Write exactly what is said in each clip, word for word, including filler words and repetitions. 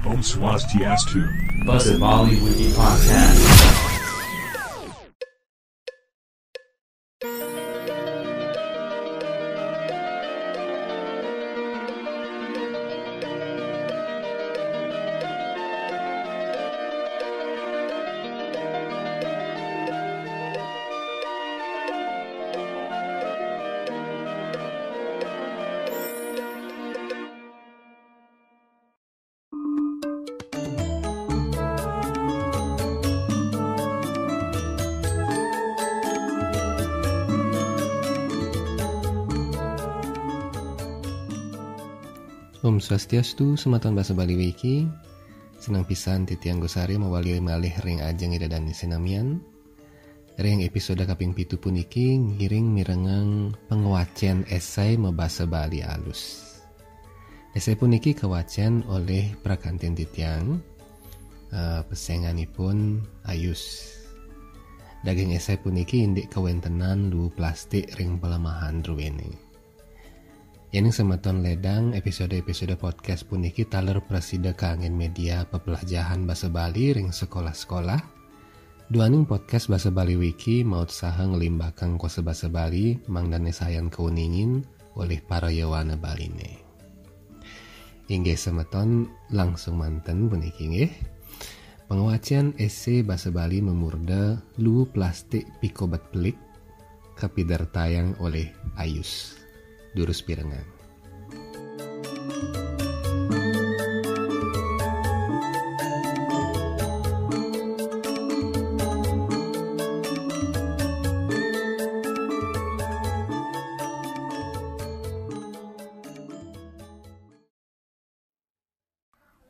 Om Swastiastu. Basa Bali Wiki Podcast. Om Swastiastu, semeton Basa Bali Wiki. Senang pisan titiang Gus Ari mawali malih ring ajeng Ida Dane sinamian. Ring episode kaping pitu puniki ngiring mirengang pangwacen esai mabasa Bali alus. Esai puniki kawacen olih prakantin titiang, eh, pesenganipun Ayus. Daging esai puniki indik kawentenan luu plastik ring palemahan druene. Yening semeton ledang episode-episode podcast puniki taler prasida kanggen media pepelajahan basa Bali ring sekolah-sekolah, duaning podcast Basa Bali Wiki mautsaha nglimbakang kosa basa Bali mangdane sayan kauningin olih para yowana Baline. Inggih semeton, langsung manten puniki nggih. Pangwacen esai basa Bali mamurda Luu Plastik Pikobet Pelik kapidartayang olih Ayus. Durus pirengang.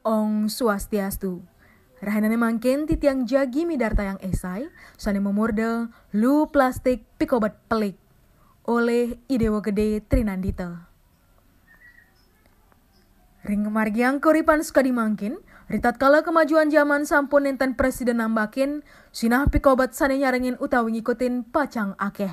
Ong Swastiastu. Rahinane mangkin titiang jagi midartayang esai sane mamurda Luu Plastik Pikobet Pelik olih I Dewa Gede Trinandita. Ring ngamargiang kauripan sakadi mangkin, ritatkala kemajuan jaman sampun nenten prasida nambakin, sinah pikobet sane nyarengin utawi ngikutin pacang akeh.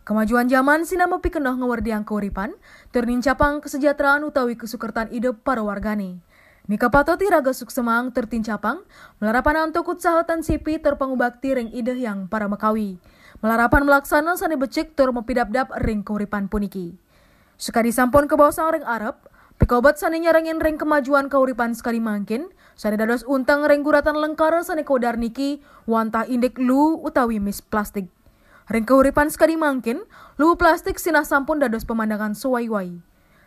Kemajuan jaman sinah mapikeneh ngawerdiang kauripan, tur nincapang kasejahtran utawi kasukertan idup para wargane. Nika patut iraga suksemang tur tincapang, malarapan antuk utsaha tan sipi tur pangubakti ring Ida Hyang Paramakawi. Malarapan malaksana sane becik tur mapidabdab ring kauripan puniki. Sakadi sampun kabaosang ring arep, pikobet sane nyarengin ring kemajuan kauripan sakadi mangkin, sane dados unteng ring guratan lengkara sane kawedar niki, wantah indik luu utawi mis plastik. Ring kauripan sakadi mangkin, luu plastik sinah sampun dados pamandangan sawai-wai.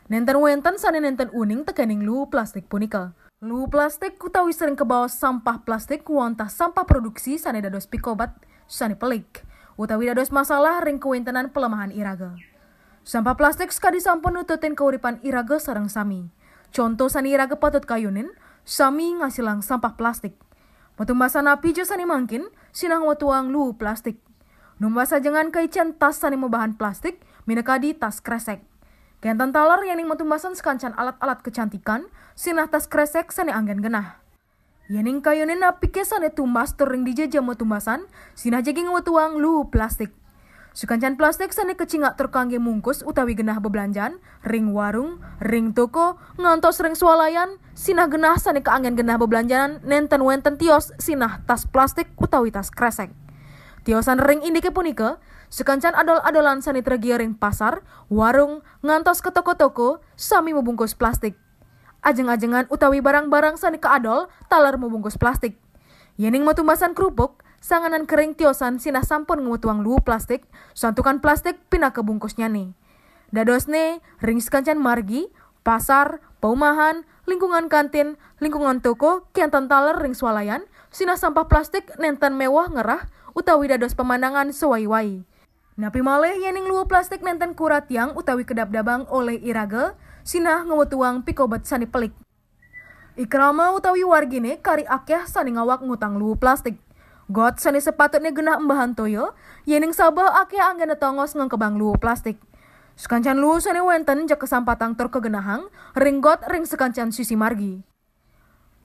Nenten wenten sane nenten uning tekening luu plastik punika. Luu plastik utawi sering kabaos sampah plastik wantah sampah produksi sane dados pikobet, sane pelik, utawi dados masalah ring kawentenan palemahan iraga. Sampah plastik sakadi sampun nututin kauripan iraga sareng sami. Conto sane iraga patut kayunin, sami ngasilang sampah plastik. Matumbasan napi ja sane mangkin, sinah ngwetuang luu plastik. Numbas ajengan kaicen tas sane mabahan plastik, minakadi tas kresek. Kenten taler yening matumbasan sakancan alat-alat kecantikan, sinah tas kresek sane anggen genah. Yening kayunin napike sane tumbas tur ring dija ja matumbasan, sinah jagi ngwetuang luu plastik. Sakancan plastik sane kacingak tur kangge mungkus utawi genah bebelanjan, ring warung, ring toko, ngantos ring swalayan, sinah genah sane kaanggen genah bebelanjan, nenten wenten tios sinah tas plastik utawi tas kresek. Tiosan ring indike punika, sakancan adol-adolan sane tregia ring pasar, warung, ngantos ka toko-toko, sami mabungkus plastik. Ajeng-ajengan utawi barang-barang sane kaadol taler mabungkus plastik. Yening matumbasan krupuk, sanganan kering tiosan sinah sampun ngwetuang luu plastik, santukan plastik pinaka bungkusnyane. Dadosne, ring sakancan margi, pasar, paumahan, lingkungan kantin, lingkungan toko, kenten taler ring swalayan, sinah sampah plastik nenten meweh ngerah utawi dados pamandangan sawai-wai. Napi malih yening luu plastik nenten kuratiang utawi kadabdabang olih iraga, sinah ngwetuang pikobet sane pelik. Ikrama utawi wargine kari akeh sane ngawak ngutang luu plastik. Got sane sapatutne genah embahan toya, yening sabeh akeh anggena tongos ngengkebang luu plastik. Sakancan luu sane wenten jeg kasampatang tur kagenahang ring got ring sakancan sisi margi.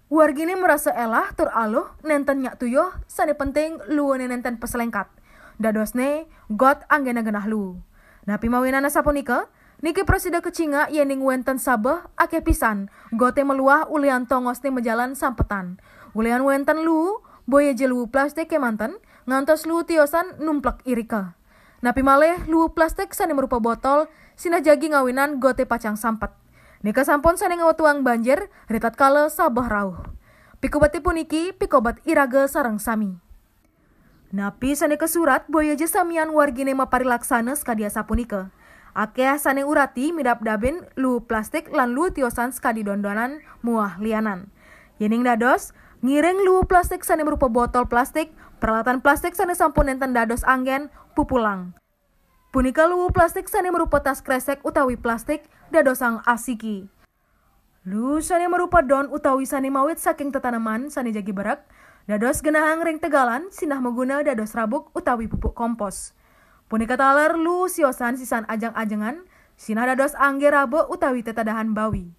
Wargine marasa elah tur aluh nenten nyak tuyuh, sane penting luune nenten paselengkat. Dadosne, got anggena genah luu. Napi mawinan asapunika, Niki prasida kacinga yéning wénten sabeh akéh pisan goté maluah ulihan tongosné majalan sampetan. Ulihan wénten luu, boya ja luu plastik kémanten, ngantos luu tiosan numplek irika. Napi malih luu plastik sané marupa botol sinah jagi ngawinan goté pacang sampet. Nika sampun sané ngawetuang banjir ritatkala sabeh rauh. Pikobet puniki pikobet iraga sareng sami. Napi sané kasurat, boya ja samian warginé maparilaksana sakadi asapunika. Akéh sané urati midabdabin luu plastik lan luu tiosan sakadi dondonan muah lianan. Yéning dados, ngiring luu plastik sané marupa botol plastik, peralatan plastik sané sampun nénten dados anggén, pupulang. Punika luu plastik sané marupa tas krésék utawi plastik, dadosang asiki. Luu sané marupa don utawi sané mawit saking tetaneman sané jagi berek, dados genahang ring tegalan, sinah maguna dados rabuk utawi pupuk kompos. Punika taler luu siosan sisan ajeng-ajengan, sinah dados anggé raba utawi tetadahan bawi.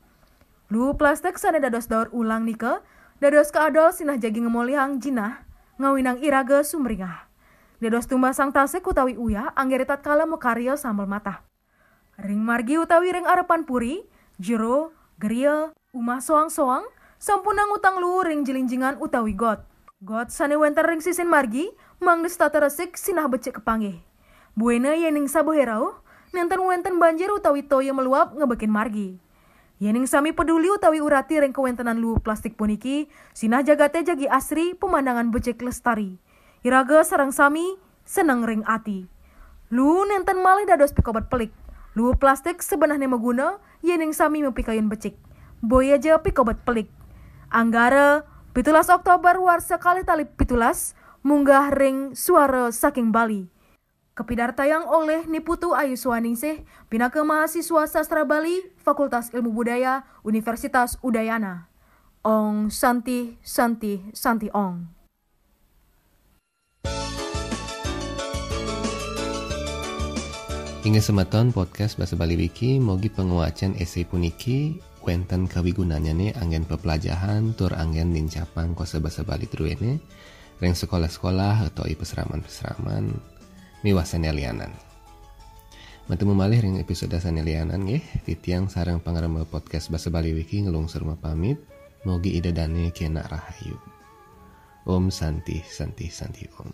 Luu plastik sané dados daur ulang nika, dados kaadol sinah jagi ngamolihang jinah, ngawinang iraga sumringah. Dados tumbasang tasik utawi uyah anggé ritatkala makarya sambel matah. Ring margi utawi ring arepan puri, jero, geria, umah soang-soang, sampunang utang luu ring jelinjingan utawi got. Got sané wénten ring sisin margi, mangda setata resik sinah becik kapanggih. Buina yéning sabehé rauh, nénten wénten banjir utawi toya maluap ngebekin margi. Yéning sami peduli utawi urati ring kawéntenan luu plastik puniki, sinah jagaté jagi asri, pemandangan becik lestari. Iraga sareng sami seneng ring ati. Luu nénten malih dados pikobet pelik. Luu plastik sebenehné maguna yéning sami mapikayun becik. Boya ja pikobet pelik. Anggara, pitulas Oktober warsa kalih tali pitulas, munggah ring Suara saking Bali. Kapidartayang olih Ni Putu Ayu Swaningsih, pinaka mahasiswa sastra Bali, Fakultas Ilmu Budaya, Universitas Udayana. Om Santih, Santih, Santih Om. Inggih semeton, podcast Basa Bali Wiki, mogi pangwacén esai puniki wénten kawigunannyané anggén peplajahan tur anggén nincapang kosa basa Bali druéné ring sekolah-sekolah utawi pasraman-pasraman miwah sané lianan. Matemu malih ring episode sané lianan nggih. Titiang sareng pangremba podcast Basa Bali Wiki nglungsur mapamit. Mogi Ida Dané kénak rahayu. Om Santih, Santih, Santih Om.